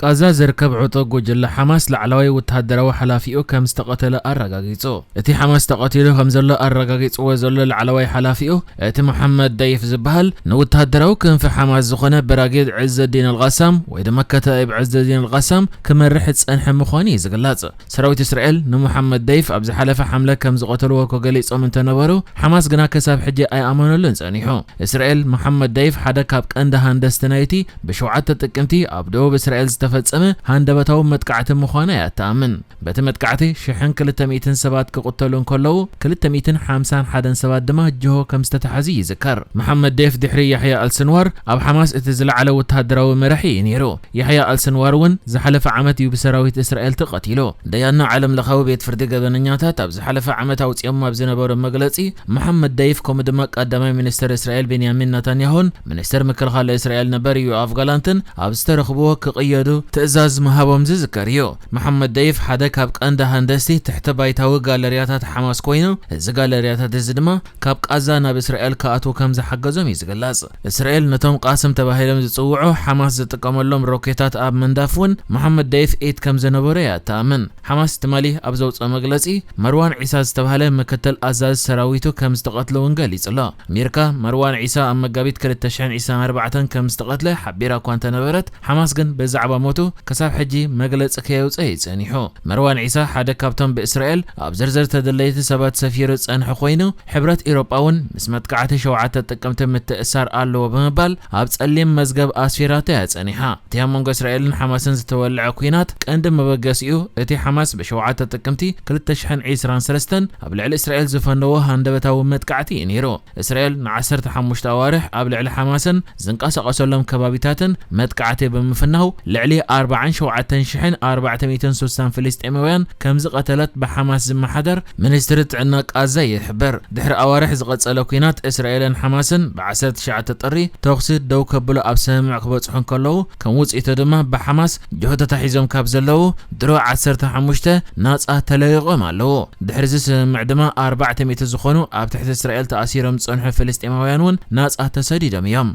ቃዛ ዝርከብ ዕጡቕ ጉጅለ ሓማስ ላዕለዋይ ወተሃደራዊ ሓላፊኡ ከም ዝተቐተለ ኣረጋጊጹ። እቲ ሓማስ ተቐቲሉ ከም ዘሎ ኣረጋጊጽዎ ዘሎ ላዕለዋይ ሓላፊኡ፣ እቲ መሓመድ ደይፍ ዝበሃል፣ ንወተሃደራዊ ክንፊ ሓማስ ዝኾነ ብራጌድ ዕዘዲን ኣልቃሳም ወይ ድማ ከታኢብ ዕዘዲን ኣልቃሳም ክመርሕ ዝጸንሐ ምዃኑ እዩ ዝግለጽ። ሰራዊት እስራኤል ንሙሓመድ ደይፍ ኣብ ዝሓለፈ ሓምለ ከም ዝቐተልዎ እኮ ገሊጾም እንተነበሩ፣ ሓማስ ግና ክሳብ ሕጂ ኣይኣመነሉን ጸኒሑ። እስራኤል፣ ሙሓመድ ደይፍ ሓደ ካብ ቀንዲ ሃንደስቲ ናይቲ ብሸውዓተ ጥቅምቲ ኣብ ደቡብ እስራኤል ዝተፈጸመ ሃንደበታዊ መጥቃዕቲ ምዃኑ እያ እትኣምን። በቲ መጥቃዕቲ ሽሕን ክልተ ሚእትን ሰባት ክቕተሉ እንከለዉ፣ ክልተ ሚእትን ሓምሳን ሓደን ሰባት ድማ ጅሆ ከም ዝተታሕዙ ይዝከር። መሓመድ ደይፍ ድሕሪ ያሕያ ኣልስንዋር ኣብ ሓማስ እቲ ዝለዓለ ወተሃደራዊ መራሒ እዩ ነይሩ። ያሕያ ኣልስንዋር እውን ዝሓለፈ ዓመት እዩ ብሰራዊት እስራኤል ተቐቲሉ። ደያኑ ዓለም ለኻዊ ቤት ፍርዲ ገበነኛታት ኣብ ዝሓለፈ ዓመት ኣውፂኦም ኣብ ዝነበሩ መግለፂ፣ መሓመድ ደይፍ ከምኡ ድማ ቀዳማይ ሚኒስትር እስራኤል ቤንያሚን ናታንያሁን ሚኒስትር ምክልኻል እስራኤል ነበር ዮኣፍ ጋላንትን ኣብ ዝተረኽብዎ ክቕየዱ ትእዛዝ ምሃቦም ዝዝከር እዩ። መሓመድ ደይፍ ሓደ ካብ ቀንዲ ሃንደስቲ ትሕተ ባይታዊ ጋለርያታት ሓማስ ኮይኑ፣ እዚ ጋለርያታት እዚ ድማ ካብ ቃዛ ናብ እስራኤል ክኣትዉ ከም ዝሓገዞም እዩ ዝግለጽ። እስራኤል ነቶም ቃስም ተባሂሎም ዝጽውዑ ሓማስ ዝጥቀመሎም ሮኬታት ኣብ ምንዳፍ እውን መሓመድ ደይፍ ኢድ ከም ዝነበሮ እያ እትኣምን። ሓማስ ትማሊ ኣብ ዘውፅኦ መግለጺ፣ መርዋን ዒሳ ዝተባህለ ምክትል ኣዛዚ ሰራዊቱ ከም ዝተቐትለ እውን ገሊጹ ኣሎ። ኣሜሪካ፣ መርዋን ዒሳ ኣብ መጋቢት ክልተ ሽሕን ዕስራን ኣርባዕተን ከም ዝተቐትለ ሓቢራ እኳ እንተነበረት፣ ሓማስ ግን ብዛዕባ ሞቱ ክሳብ ሕጂ መግለጺ ከየውፀ እዩ ጸኒሑ። መርዋን ዒሳ ሓደ ካብቶም ብእስራኤል ኣብ ዝርዝር ተደለይቲ ሰባት ሰፊሩ ዝጸንሐ ኮይኑ፣ ሕብረት ኤውሮጳ እውን ምስ መጥቃዕቲ ሸውዓተ ጥቅምቲ ምትእሳር ኣለዎ ብምባል ኣብ ጸሊም መዝገብ ኣስፊራቶ እያ ጸኒሓ። እቲ ኣብ መንጎ እስራኤልን ሓማስን ዝተወልዐ ኲናት ቀንዲ መበገሲኡ፣ እቲ ሓማስ ብሸውዓተ ጥቅምቲ ክልተ ሽሕን ዕስራን ሰለስተን ኣብ ልዕሊ እስራኤል ዝፈነዎ ሃንደበታዊ መጥቃዕቲ እዩ ነይሩ። እስራኤል ንዓሰርተ ሓሙሽተ ኣዋርሕ ኣብ ልዕሊ ሓማስን ዝንቀሳቐሰሎም ከባቢታትን መጥቃዕቲ ብምፍናው፣ ልዕሊ ኣርባዓን ሸውዓተን ሽሕን ኣርባዕተ ሚእትን ስሳን ፍልስጤማውያን ከም ዝቐተለት ብሓማስ ዝመሓደር ሚኒስትሪ ጥዕና ቃዛ ይሕብር። ድሕሪ ኣዋርሕ ዝቐጸለ ኲናት እስራኤልን ሓማስን ብ ዓሰርተ ትሽዓተ ጥሪ ተኹሲ ደው ከብሉ ኣብ ስምምዕ ክበጽሑ እንከለዉ፣ ከም ውጽኢቱ ድማ ብሓማስ ጅሆ ተታሒዞም ካብ ዘለዉ ድሮ ዓሰርተ ሓሙሽተ ናጻ ተለቂቖም ኣለዉ። ድሕሪ እዚ ስምምዕ ድማ ኣርባዕተ ሚእቲ ዝኾኑ ኣብ ትሕቲ እስራኤል ተኣሲሮም ዝጸንሑ ፍልስጤማውያን እውን ናጻ ተሰዲዶም እዮም።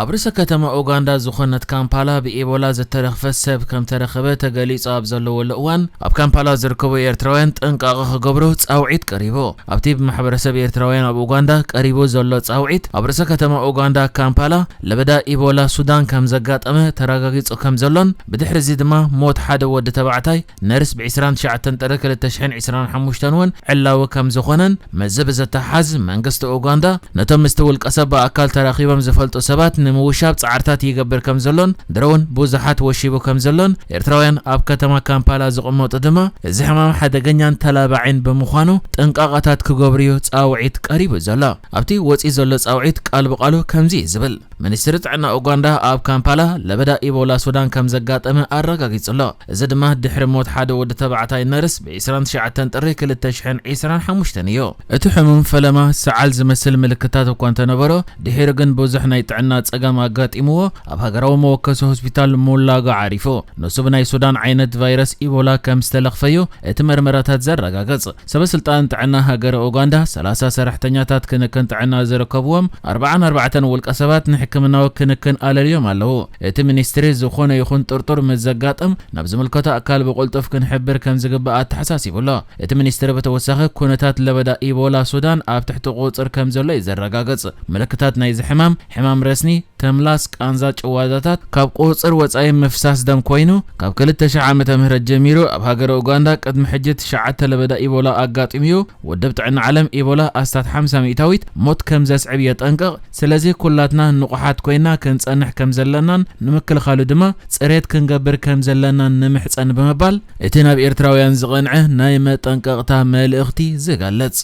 ኣብ ርእሰ ከተማ ኡጋንዳ ዝኾነት ካምፓላ ብኢቦላ ዝተረኽፈ ሰብ ከም ተረኸበ ተገሊጹ ኣብ ዘለወሉ እዋን፣ ኣብ ካምፓላ ዝርከቡ ኤርትራውያን ጥንቃቐ ክገብሩ ጻውዒት ቀሪቡ። ኣብቲ ብማሕበረሰብ ኤርትራውያን ኣብ ኡጋንዳ ቀሪቡ ዘሎ ጻውዒት፣ ኣብ ርእሰ ከተማ ኡጋንዳ ካምፓላ ለበዳ ኢቦላ ሱዳን ከም ዘጋጠመ ተረጋጊጹ ከም ዘሎን፣ ብድሕሪ እዚ ድማ ሞት ሓደ ወዲ ተባዕታይ ነርስ ብ ዕስራን ትሽዓተን ጥሪ ክልተ ሽሕን ዕስራን ሓሙሽተን እውን ዕላዊ ከም ዝኾነን፣ ምስዚ ብዝተሓዝ መንግስቲ ኡጋንዳ ነቶም ምስቲ ውልቀ ሰብ ብኣካል ተራኺቦም ዝፈልጡ ሰባት ንምውሻብ ጻዕርታት ይገብር ከም ዘሎን፣ ድሮ እውን ብዙሓት ወሺቡ ከም ዘሎን፣ ኤርትራውያን ኣብ ከተማ ካምፓላ ዝቕመጡ ድማ እዚ ሕማም ሓደገኛን ተላባዒን ብምዃኑ ጥንቃቐታት ክገብሩ እዩ ጻውዒት ቀሪቡ ዘሎ። ኣብቲ ወጺኡ ዘሎ ጻውዒት ቃል ብቃሉ ከምዚ እዩ ዝብል። ሚኒስትሪ ጥዕና ኡጋንዳ ኣብ ካምፓላ ለበዳ ኢቦላ ሱዳን ከም ዘጋጠመ ኣረጋጊጹ ኣሎ። እዚ ድማ ድሕሪ ሞት ሓደ ወዲ ተባዕታይ ነርስ ብ ዕስራን ትሽዓተን ጥሪ ክልተ ሽሕን ዕስራን ሓሙሽተን እዩ። እቲ ሕሙም ፈለማ ሰዓል ዝመስል ምልክታት እኳ እንተነበሮ፣ ድሒሩ ግን ብዙሕ ናይ ጥዕና ጸገም ኣጋጢምዎ ኣብ ሃገራዊ መወከሲ ሆስፒታል ሙላጋ ዓሪፉ። ንሱ ብናይ ሱዳን ዓይነት ቫይረስ ኢቦላ ከም ዝተለኽፈዩ እቲ መርመራታት ዘረጋግጽ። ሰበ ስልጣን ጥዕና ሃገረ ኡጋንዳ፣ ሰላሳ ሰራሕተኛታት ክንክን ጥዕና ዝርከብዎም ኣርባዓን ኣርባዕተን ውልቀ ሰባት ንሕክምናዊ ክንክን ኣለልዮም ኣለዉ። እቲ ሚኒስትሪ ዝኾነ ይኹን ጥርጡር ምስ ዘጋጥም ናብ ዝምልከቶ ኣካል ብቕልጡፍ ክንሕብር ከም ዝግባእ ኣተሓሳሲቡ ኣሎ። እቲ ሚኒስትሪ ብተወሳኺ ኩነታት ለበዳ ኢቦላ ሱዳን ኣብ ትሕቲ ቁጽር ከም ዘሎ እዩ ዘረጋግጽ። ምልክታት ናይዚ ሕማም፣ ሕማም ረስኒ፣ ተምላስ፣ ቃንዛ ጭዋዳታት፣ ካብ ቁጽር ወጻኢ ምፍሳስ ደም ኮይኑ፣ ካብ ክልተ ሽሕ ዓመተ ምህረት ጀሚሩ ኣብ ሃገረ ኡጋንዳ ቅድሚ ሕጂ ትሽዓተ ለበዳ ኢቦላ ኣጋጢሙ እዩ። ውድብ ጥዕና ዓለም ኢቦላ ኣስታት ሓምሳ ሚእታዊት ሞት ከም ዘስዕብ የጠንቅቕ። ስለዚ ኩላትና ንቑሓት ኮይና ክንጸንሕ ከም ዘለናን ንምክልኻሉ ድማ ጽሬት ክንገብር ከም ዘለናን ንምሕጸን ብምባል እቲ ናብ ኤርትራውያን ዝቐንዐ ናይ መጠንቀቕታ መልእኽቲ ዝገልጽ።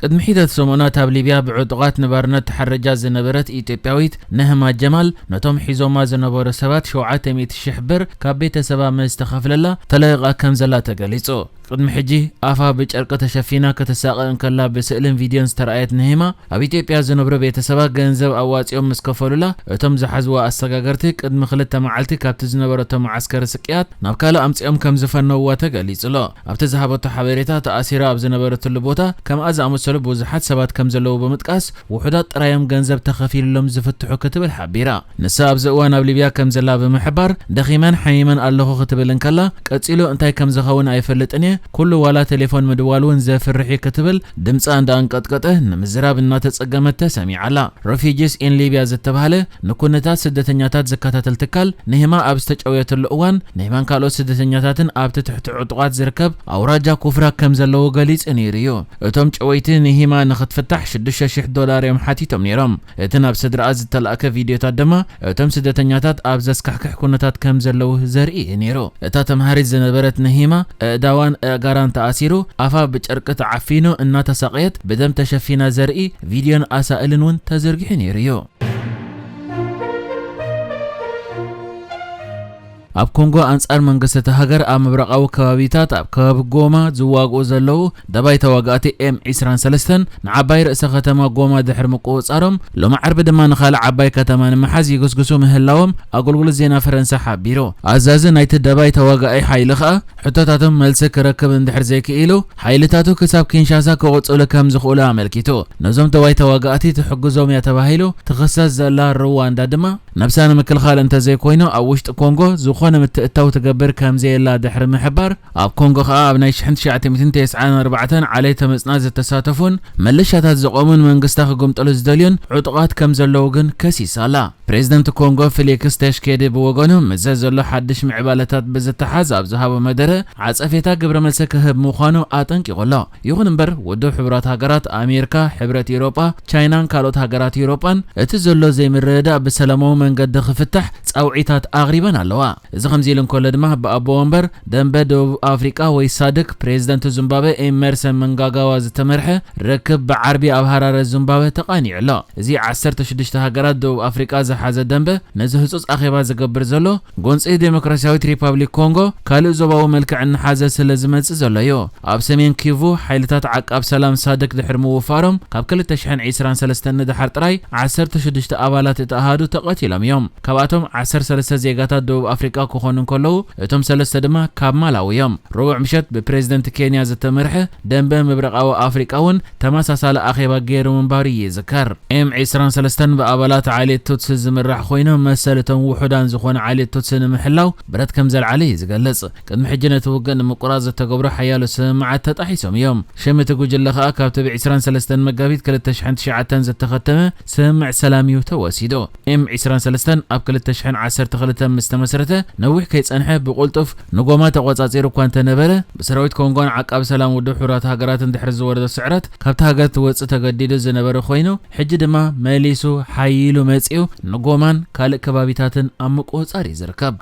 ቅድሚ ሒደት ሰሙናት ኣብ ሊብያ ብዕጡቓት ንባርነት ተሓርጃ ዝነበረት ኢትዮጵያዊት ነህማ ጀማል ነቶም ሒዞማ ዝነበሩ ሰባት ሸውዓተ ሚእቲ ሽሕ ብር ካብ ቤተሰባ ምስ ተኸፍለላ ተለቒቓ ከም ዘላ ተገሊጹ። ቅድሚ ሕጂ ኣፋ ብጨርቂ ተሸፊና ክትሳቐ እንከላ ብስእልን ቪድዮን ዝተረኣየት ነሂማ፣ ኣብ ኢትዮጵያ ዝነብሩ ቤተሰባ ገንዘብ ኣዋጺኦም ምስ ከፈሉላ፣ እቶም ዝሓዝዋ ኣሰጋገርቲ ቅድሚ ክልተ መዓልቲ ካብቲ ዝነበረቶ መዓስከር ስቅያት ናብ ካልእ ኣምጺኦም ከም ዝፈነውዋ ተገሊጹ ኣሎ። ኣብቲ ዝሃበቶ ሓበሬታ፣ ተኣሲራ ኣብ ዝነበረትሉ ቦታ ከምኣ ዝኣመሰሉ ብዙሓት ሰባት ከም ዘለዉ ብምጥቃስ፣ ውሑዳት ጥራዮም ገንዘብ ተኸፊልሎም ዝፍትሑ ክትብል ሓቢራ። ንሳ ኣብዚ እዋን ኣብ ሊብያ ከም ዘላ ብምሕባር፣ ደኺመን ሓሚመን ኣለኹ ክትብል እንከላ፣ ቀጺሉ እንታይ ከም ዝኸውን ኣይፈልጥን እየ፣ ኩሉ ዋላ ቴሌፎን ምድዋል እውን ዘፍርሕ እዩ ክትብል ድምጻ እንዳኣንቀጥቀጠ ንምዝራብ እናተጸገመት ተሰሚዓ ኣላ። ሮፊጂስ ኢን ሊብያ ዝተባህለ ንኩነታት ስደተኛታት ዝከታተል ትካል፣ ንሂማ ኣብ ዝተጨወየትሉ እዋን፣ ንሂማን ካልኦት ስደተኛታትን ኣብቲ ትሕቲ ዕጡቓት ዝርከብ ኣውራጃ ኩፍራ ከም ዘለዎ ገሊጹ ነይሩ እዩ። እቶም ጨወይቲ ንሂማ ንኽትፍታሕ ሽዱሽተ ሽሕ ዶላር እዮም ሓቲቶም ነይሮም። እቲ ናብ ስድራኣ ዝተላእከ ቪድዮታት ድማ፣ እቶም ስደተኛታት ኣብ ዘስካሕክሕ ኩነታት ከም ዘለዉ ዘርኢ እዩ ነይሩ። እታ ተምሃሪት ዝነበረት ነሂማ፣ ኣእዳዋን ኣእጋራን ተኣሲሩ፣ ኣፋ ብጨርቂ ተዓፊኑ እናተሳቐየት ብደም ተሸፊና ዘርኢ ቪድዮን ኣሳእልን እውን ተዘርጊሑ ነይሩ እዩ። ኣብ ኮንጎ፣ ኣንጻር መንግስቲ እታ ሃገር ኣብ ምብራቓዊ ከባቢታት ኣብ ከባቢ ጎማ ዝዋግኡ ዘለዉ ደባይ ተዋጋእቲ ኤም ዒስራን ሰለስተን ንዓባይ ርእሰ ከተማ ጎማ ድሕሪ ምቁጽጻሮም፣ ሎሚ ዓርቢ ድማ ንኻልእ ዓባይ ከተማ ንምሓዝ ይግስግሱ ምህላዎም ኣገልግሎት ዜና ፈረንሳ ሓቢሩ። ኣዛዚ ናይቲ ደባይ ተዋጋኢ ሓይሊ ከኣ፣ ሕቶታቶም መልሲ ክረክብ እንድሕር ዘይክኢሉ፣ ሓይልታቱ ክሳብ ኪንሻሳ ክቕጽሉ ከም ዝኽእሉ ኣመልኪቱ። ነዞም ደባይ ተዋጋእቲ ትሕግዞም እያ ተባሂሉ ትኽሰስ ዘላ ሩዋንዳ ድማ፣ ነብሳ ንምክልኻል እንተዘይኮይኑ፣ ኣብ ውሽጢ ኮንጎ ዝኾነ ምትእትታው ትገብር ከም ዘየላ ድሕሪ ምሕባር፣ ኣብ ኮንጎ ከኣ ኣብ ናይ ሽሕን ትሽዓተ ሚእትን ተስዓን ኣርባዕተን ዓሌት ተመጽና ዝተሳተፉን፣ መለሻታት ዘቖሙን መንግስታ ክግምጠሉ ዝደልዩን ዕጡቓት ከም ዘለዉ ግን ከሲሳ ኣላ። ፕሬዝደንት ኮንጎ ፊሊክስ ተሽኬዲ ብወገኑ፣ ምስዚ ዘሎ ሓድሽ ምዕባለታት ብዝተሓዝ ኣብ ዝሃቦ መደረ፣ ዓጸፌታ ግብረ መልሲ ክህብ ምዃኑ ኣጠንቂቑ ኣሎ። ይኹን እምበር፣ ውድብ ሕቡራት ሃገራት ኣሜሪካ፣ ሕብረት ኤውሮጳ፣ ቻይናን ካልኦት ሃገራት ኤውሮጳን፣ እቲ ዘሎ ዘይምርድዳእ ብሰላማዊ መንገዲ ክፍታሕ ጻውዒታት ኣቕሪበን ኣለዋ። እዚ ከምዚ ኢሉ እንከሎ ድማ፣ ብኣቦ ወንበር ደንበ ደቡብ ኣፍሪቃ ወይ ሳድክ ፕሬዝደንት ዙምባበ ኤመርሰን መንጋጋዋ ዝተመርሐ ርክብ ብዓርቢ ኣብ ሃራረ ዙምባበ ተቓኒዑ ኣሎ። እዚ ዓሰርተ ሽዱሽተ ሃገራት ደቡብ ኣፍሪቃ ዝሓዘ ደንበ፣ ነዚ ህጹጽ ኣኼባ ዝገብር ዘሎ፣ ጎንጺ ዴሞክራሲያዊት ሪፓብሊክ ኮንጎ ካልእ ዞባዊ መልክዕ እናሓዘ ስለ ዝመጽእ ዘሎ እዩ። ኣብ ሰሜን ኪቩ፣ ሓይልታት ዓቃብ ሰላም ሳድክ ድሕሪ ምውፋሮም፣ ካብ ክልተ ሽሕን ዕስራን ሰለስተን ንደሓር ጥራይ ዓሰርተ ሽዱሽተ ኣባላት እቲ ኣሃዱ ተቐቲሎም እዮም። ካብኣቶም ዓሰርተ ሰለስተ ዜጋታት ደቡብ ኣፍሪቃ ክኾኑ እንከለዉ፣ እቶም ሰለስተ ድማ ካብ ማላዊ እዮም። ረቡዕ ምሸት ብፕሬዝደንት ኬንያ ዝተመርሐ ደንበ ምብራቓዊ ኣፍሪቃ እውን ተመሳሳሊ ኣኼባ ገይሩ ምንባሩ ይዝከር። ኤም ዕስራን ሰለስተን ብኣባላት ዓሌት ቱትሲ ዝምራሕ ኮይኑ፣ መሰል እቶም ውሑዳን ዝኾኑ ዓሌት ቱትሲ ንምሕላው ብረት ከም ዘልዓለ እዩ ዝገልጽ። ቅድሚ ሕጂ ነቲ ውግእ ንምቁራጽ ዝተገብሩ ሓያሎ ስምምዓት ተጣሒሶም እዮም። ሽም እቲ ጉጅለ ከኣ ካብቲ ብ ዕስራን ሰለስተን መጋቢት ክልተ ሽሕን ትሽዓተን ዝተኸተመ ስምምዕ ሰላም እዩ ተወሲዱ። ኤም ዕስራን ሰለስተን ኣብ ክልተ ሽሕን ዓሰርተ ክልተን ምስ ተመስረተ፣ ነዊሕ ከይጸንሐ ብቕልጡፍ ንጎማ ተቖጻጺሩ እኳ እንተነበረ፣ ብሰራዊት ኮንጎን ዓቃብ ሰላም ውድብ ሕቡራት ሃገራትን ድሕሪ ዝወረዶ ስዕረት፣ ካብቲ ሃገር ክወጽእ ተገዲዱ ዝነበረ ኮይኑ፣ ሕጂ ድማ መሊሱ ሓይሉ መጺኡ ንጎማን ካልእ ከባቢታትን ኣብ ምቁጽጻር እዩ ዝርከብ።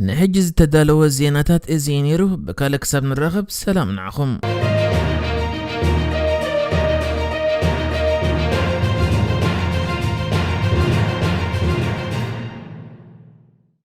ንሕጂ ዝተዳለወ ዜናታት እዚ እዩ ነይሩ። ብካልእ ክሳብ ንራኸብ፣ ሰላም ንዓኹም።